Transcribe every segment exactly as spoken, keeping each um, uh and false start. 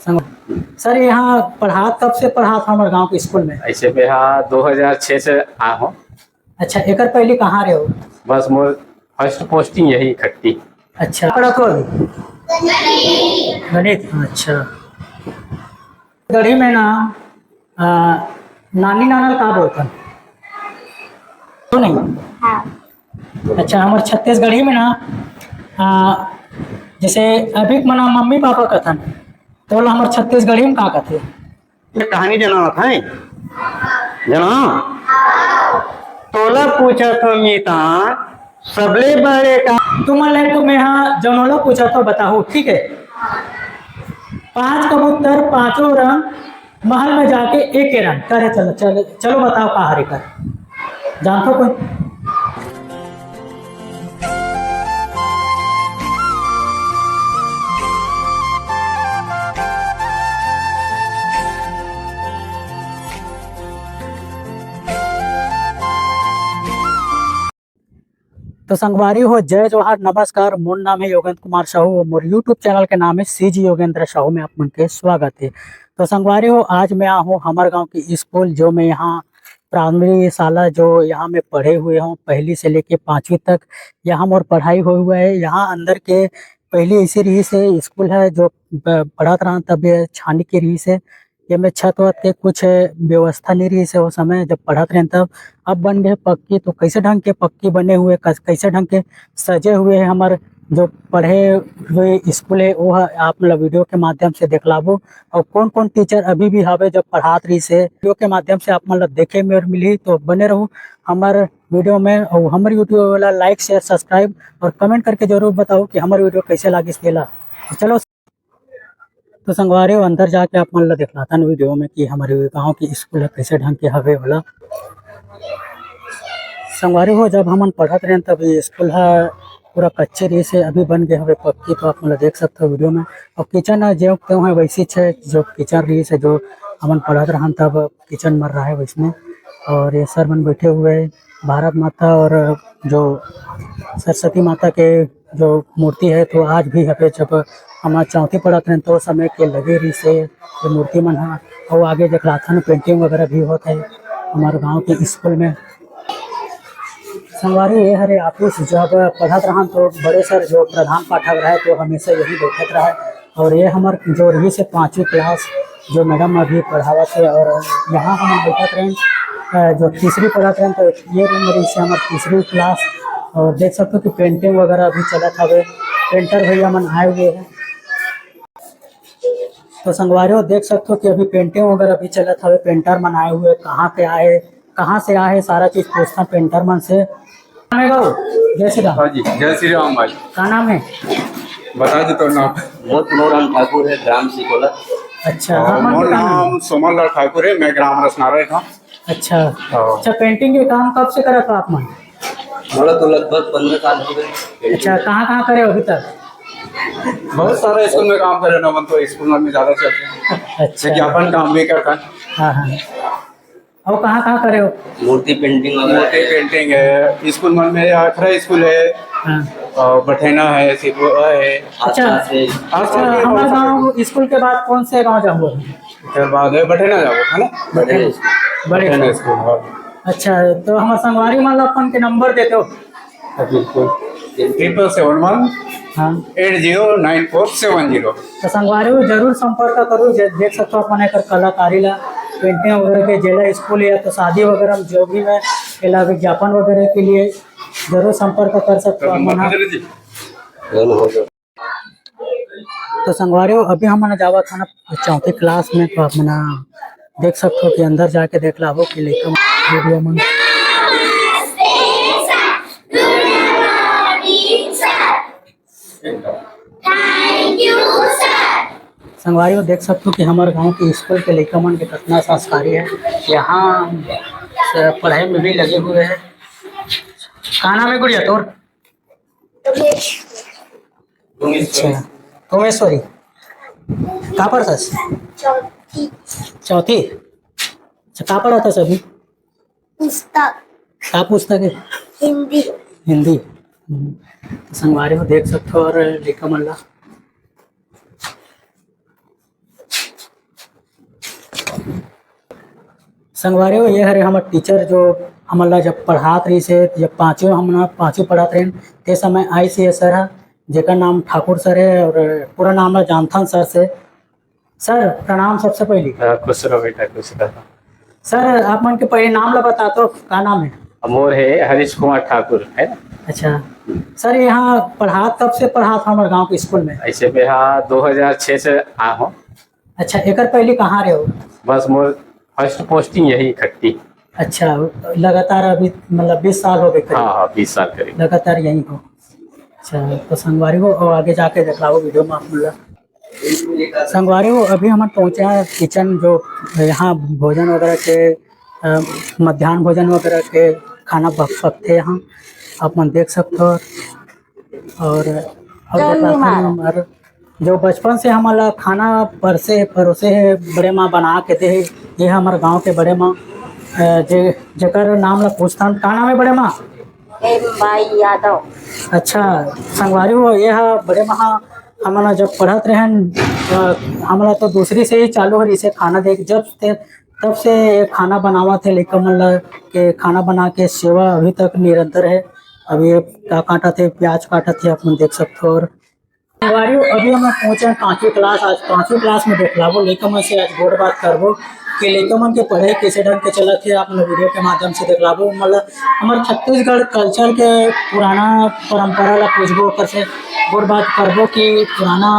संग-, सर, यहाँ पढ़ात, कब से पढ़ात हो हमर गांव के स्कूल में? ऐसे में हाँ, दो हज़ार छह से आ हो। अच्छा, एकर पहले कहाँ रहे हो? बस मोर फर्स्ट पोस्टिंग यही खट्टी। अच्छा, पढ़ा तो अभी? गणित, अच्छा। गढ़ी में ना, आ, नानी नाना का बोलथन? तो नहीं? हाँ। अच्छा, हमर छत्तीसगढ़ी में ना, आ, जैसे अभी के मना मम्मी पापा कथन, तो ओला हमर छत्तीसगढ़ी में का कथे? ये कहानी जना है? जना? तोला पूछा तो मीता, सबले बड़े का तुमन ले तो मैं हाँ जनोला पूछा तो बताहू, ठीक है? पांच कबूतर, पांचों रंग, महल में जाके एक के रंग। करे, चलो, चलो, चलो बताओ का हरे कर। जानथो कोई? तो संगवारी हो, जय जोहार, नमस्कार। मोर नाम है योगेंद्र कुमार साहू और मोर YouTube चैनल के नाम है सीजी योगेंद्र साहू में आप मन के स्वागत है। तो संगवारी हो, आज मैं आ हूँ हमर गांव के स्कूल, जो मैं यहाँ प्राइमरी शाला, जो यहाँ मैं पढ़े हुए हूँ, पहली से लेके पाँचवीं तक यहाँ मोर पढ़ाई हुए हुआ है। यहाँ अंदर के पहली ऐसी रही से स्कूल है, जो ब-, पढ़त रहन तब ये छानी के रही से, ये में छत वत के कुछ व्यवस्था नहीं रही से वो समय जब पढ़त रहन तब। अब बन गए पक्की, तो कैसे ढंग के पक्की बने हुए, कस-, कैसे ढंग के सजे हुए हैं हमर जो पढ़े हुए स्कूल है, वो ह-, आप मतलब वीडियो के माध्यम से देखलाबो। और कौन कौन टीचर अभी भी हवे जब पढ़ात रही से, वीडियो के माध्यम से आप मतलब देखे में और मिली। तो बने रहू हमर वीडियो में और हमर YouTube वाला लाइक, शेयर, सब्सक्राइब और कमेंट करके जरूर बताओ कि हमर वीडियो कैसे लागिस तेला। तो चलो, तो संगवारी हो, अंदर जाके आप मन ला दिखलातन वीडियो में कि हमर गांव के स्कूल ह कैसे ढंग के हवे वाला। संगवारी हो, जब हमन पढ़त रहेन तब ये स्कूल ह पूरा कच्चे रहिस हे, अभी बन गए हवे पक्की, तो आप मन ला देख सकते हो वीडियो में। और किचन ह जो त्यों है वैसी छे, जो किचन रहिस हे, जो हमन पढ़त रहन तब किचन मर रहा है वैसने। और ये सर मन बैठे हुए हैं, भारत माता और जो सरस्वती माता के जो मूर्ति है, तो आज भी हवे, जब हमन चौथी पढ़त रहेन तो समय के लगे रहिस हे ये मूर्ति मन ह। और आगे देखलाथन पेंटिंग वगैरह भी होत है हमारे गांव के स्कूल में। संगवारी, ये हरे ऑफिस, जब पढ़त रहन तो बड़े सर जो प्रधान पाठक रहे तो हमेशा यही बैठत रहे। और ये हमर जो रहिस हे पाँचवीं क्लास, जो मैडम अभी पढ़ावत हे, और यहाँ हम बैठत रहेन, अ, जो तीसरी पढ़त रहेन तो ये रूम रहिस हे हमर तीसरी क्लास। और देख सकते हो कि पेंटिंग वगैरह अभी चलत हवे, पेंटर भैया मन आए हुए हैं। तो संगवारी हो, देख सकते हो कि अभी पेंटिंग वगैरह भी चलत हवे, पेंटर मन आए हुए, कहाँ के आए, कहाँ से आए, सारा चीज पूछता पेंटर मन से। नाम है बाबू? जय श्री राम। हाँ जी, जय श्री राम भाई। का नाम है? बता दे तो नाम। मोर पुनोराम ठाकुर है, ग्राम सिकोला। अच्छा, और हाँ, मोर नाम सोमन लाल ठाकुर है, मैं ग्राम रसनारा था। अच्छा, हाँ। अच्छा, पेंटिंग के काम कब से करत हो आप मन? मोला तो लगभग पंद्रह साल हो गए। अच्छा, कहाँ कहाँ करे हो अभी तक? बहुत सारा स्कूल में काम करे ना, मन तो स्कूल में ज्यादा चलते हैं। अच्छा। विज्ञापन काम भी करता है। हाँ, हाँ। और कहाँ कहाँ करे हो? मूर्ति पेंटिंग वगैरह मूर्ति है। पेंटिंग है, स्कूल मन में अखरा स्कूल है, हाँ। और बठेना है, सिद्धू है। अच्छा। आसपास से। आसपास अच्छा, में हमारे कौन सा गाँव स्कूल के बाद कौन से गाँव जाऊँगा? फिर बाद में बठेना जाओ, है ना? बठेना। बड़े बठेना स्कूल, हाँ। अच्छा, तो हमारे संगवारी मन ला अपन के नंबर देते हो? हाँ, बिल्कुल। triple seven one हाँ। eight zero nine four seven zero। तो संगवारी हो, जरूर संपर्क करो, जे-, देख सकते हो अपन एकर कलाकारी ला, पेंटिंग वगैरह के, जेला स्कूल या तो शादी वगैरह में जो भी में, एला विज्ञापन वगैरह के लिए जरूर संपर्क कर सकते हो अपन। हाँ। तो संगवारी हो, अभी हमन जावत हन चौथी क्लास में, तो आप मन देख सकते हो कि अंदर जाके देख लाबो कि लइका मन वीडियो मन। Thank you, sir। संगवारी हो, देख सकते हो कि हमारे गांव के स्कूल के लइका मन के कितना संस्कारी है, यहाँ से पढ़ाई में भी लगे हुए हैं। का नाम है गुड़िया तोर? अच्छा, तोमेश्वरी, का पढ़थस? चौथी। चौथी? अच्छा, का पढ़थस अभी? पुस्तक। का पुस्तक है? हिंदी। हिंदी। हम्म। तो संगवारी हो, देख सकते हो और लइका मन ला संगवारी हो, ये हरे हमर टीचर, जो हमन ला जब पढ़ात रहिस हे, जब पाँचवीं, हमन पाँचवीं पढ़त रहेन, ते समय आइस हे सर ह, जेकर नाम ठाकुर सर हे, और पूरा नाम ला जानथन सर से। सर, प्रणाम सबसे पहली। हाँ, खुश रहो बेटा, खुश रहो। सर, आप मन के पहले नाम ला बता तो, का नाम है? मोर है हरीश कुमार ठाकुर, है ना? अच्छा। सर, यहाँ पढ़ात, कब से पढ़ात हो हमारे गांव के स्कूल में? ऐसे में हाँ, दो हज़ार छह से आ हो। अच्छा, एकर पहले कहाँ रहे हो? बस मोर फर्स्ट पोस्टिंग यही खट्टी। अच्छा, लगातार अभी मतलब बीस साल हो गए करीब। हाँ, हाँ, बीस साल करीब। लगातार यहीं हो। अच्छा, तो संगवारी हो, और आगे जाके दिखलाओ वीडियो में आप लोग। संगवारी हो, अभी हमन पहुंचे हैं किचन, जो यहाँ भोजन वगैरह के, अ, मध्यान्ह भोजन वगैरह के खाना पक-, पकथे यहाँ, आप मन देख सकते हो। और, और चल बता निमार। हमर जो बचपन से हमन ला खाना परसे, परोसे हे बड़े माँ बना के दे हे, ये हमर गांव के बड़े माँ, अ, जे, जेकर नाम ला पूछथन, का नाम है बड़े माँ? एम बाई यादव। अच्छा, संगवारी हो, ये हा बड़े माँ हमन जब पढ़त रहन, अ, हमला तो दूसरी से ही चालू हर इसे खाना दे, जब से, तब से ये खाना बनावत हे लइका मन ला, के खाना बना के सेवा अभी तक निरंतर है। अभी ये का काटत हे, प्याज काटत हे, आप मन देख सकते हो। और संगवारी हो, अभी हम पहुंचे हैं पाँचवीं क्लास। आज पाँचवीं क्लास में देखलाबो लइका मन से, आज गोठ बात करबो कि लइका मन के पढ़ाई कैसे ढंग के चलत हे, आप लोग वीडियो के माध्यम से देखलाबो। मतलब हमर छत्तीसगढ़ कल्चर के पुराना परंपरा ला पूछबो, ओकर से गोठ बात करबो कि पुराना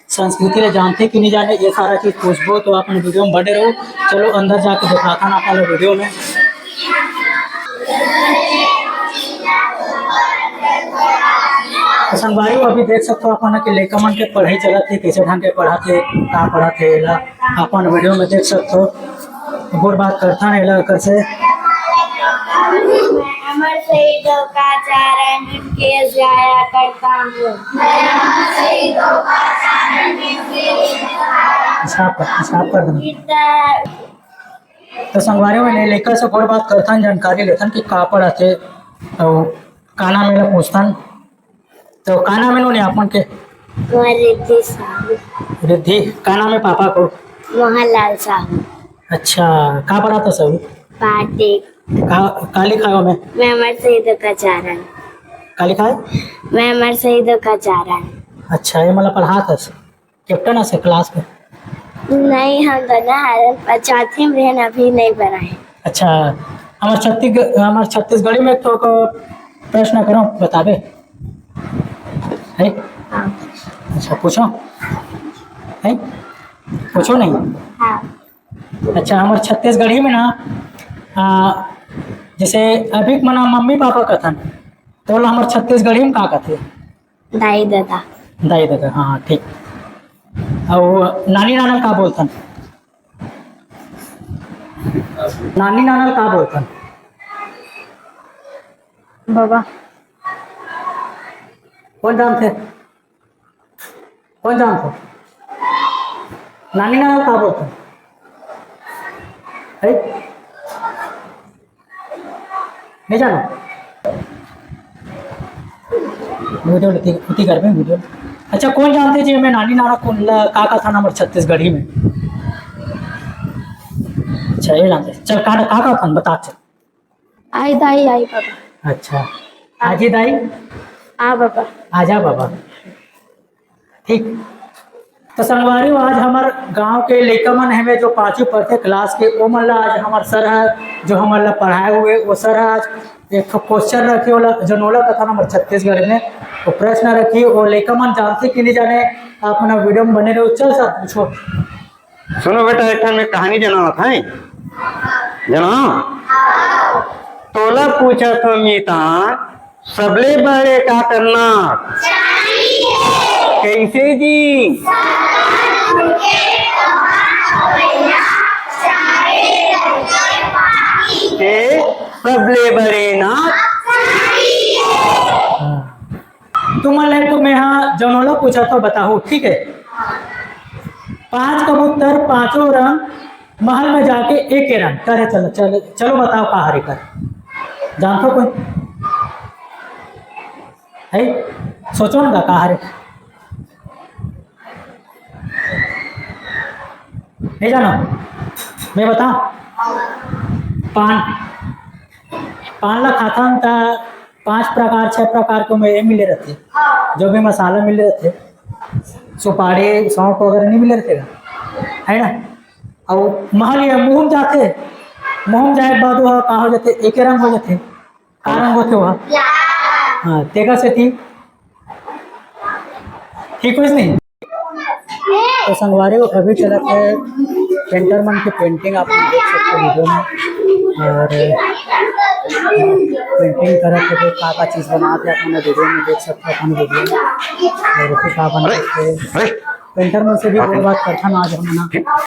संस्कृति ला जानथे कि नहीं जाने, ये सारा चीज पूछबो। तो आप मन वीडियो में बने रहो। चलो अंदर जाके दिखाथन आप लोग वीडियो में। तो संगवारी हो, अभी देख सकते हो अपन कि लइका मन के पढ़ाई चलत हे, कैसे ढंग के पढ़त हे, का पढ़त हे, एला अपन वीडियो में देख सकते हो। गोठ बात करथन एला एकर से। मैं अमर शहीदों का चारण उनके गाया करता हूँ। साफ कर, साफ कर देना। तो संगवारी हो, लइका से गोठ बात करथन, जानकारी लेथन कि का पढ़त हे अउ का नाम हे, एला पूछथन। तो का नाम हे नोनी आप मन के? मोर रिद्धि साहू। रिद्धि, का नाम है पापा को? मोहनलाल साहू। अच्छा, का पढ़ाथस अभी? पाठ एक। का, का लिखाय हो में? मैं अमर शहीदों का चारण। का लिखाय? मैं अमर शहीदों का चारण। अच्छा, ये मतलब पढ़ाथस? कैप्टन हस क्लास के? नहीं, हम दोनों हर चौथी में रहन, अभी नहीं बनाए। अच्छा, हमर छत्तीसगढ़, हमर छत्तीसगढ़ी में एक ठो प्रश्न करो, बताबे? है? हाँ। अच्छा, पूछो। है? पूछो नहीं। हाँ। अच्छा, हमर छत्तीसगढ़ी में ना, आ, जैसे अभी के मना मम्मी पापा कथन, तो ओला हमर छत्तीसगढ़ी में का कथे? दाई ददा। दाई ददा, हाँ, ठीक। अउ नानी नाना का बोलथन? नानी नाना का बोलथन? बाबा। कोन जानथे? कोन जानथे? नानी नाना का बोलथन? है? नहीं जानो? वीडियो लेती, उती कर में वीडियो। अच्छा, कोन जानथे जी, मैं नानी नाना कोन ला, का कथन हमर छत्तीसगढ़ी में? अच्छा, ये जानथे। चल, का, का कथन बता, चल। आई दाई, आई बाबा। अच्छा। आजी दाई? आ बाबा। आजा बाबा। ठीक। तो संगवारी हो, आज हमर गांव के लइका मन हवे जो पांचवी पढ़थे क्लास के, ओ मन ला आज हमर सर ह, जो हमन ला पढ़ाए हुए, वो सर ह आज एक ठो क्वेश्चन रखी, ओला जनोला कथन हमर छत्तीसगढ़ में, वो प्रश्न रखी, वो लइका मन जानथे कि नहीं जाने, आप मन वीडियो में बने रहो। चल सर, पूछो। सुनो बेटा, एक ठन मैं कहानी जनावत है, जना? तोला पूछत हो मीता, सबले बड़े का करना? कैसे जी? के सबले बड़े ना? हाँ। तुमन ले तो मैं हा जनोला पूछत हो, बताहू, ठीक है? पांच कबूतर, पांचों रंग, महल में जाके एक के रंग। करे, चलो, चलो, चलो बताओ का हरे कर। जानथो कोई? है? सोचो ना का हरे। नहीं जानो? मैं बता। पान, पान ला खाथन त पांच प्रकार, छह प्रकार के ओमे ये मिले रहथे, जो भी मसाला मिले रहथे, सुपारी, सौंफ वगैरह नहीं मिले रहथे, है ना? अउ महल ये मुंह म जाथे, मुंह म जाए के बाद वो का हो जाथे, एके रंग हो जाथे। का रंग होथे वो? हाँ, तेकर सेती ठीक होइस नहीं। तो संगवारी हो, अभी चलत हे painter मन के painting, आप मन देख सकते हो video में। और painting करत हे, का का चीज बनात हे, आप मन video में देख सकते हो, अपन video में। और फिर का बनात हे, अरे, painter मन से भी बात करथन आज हम ना।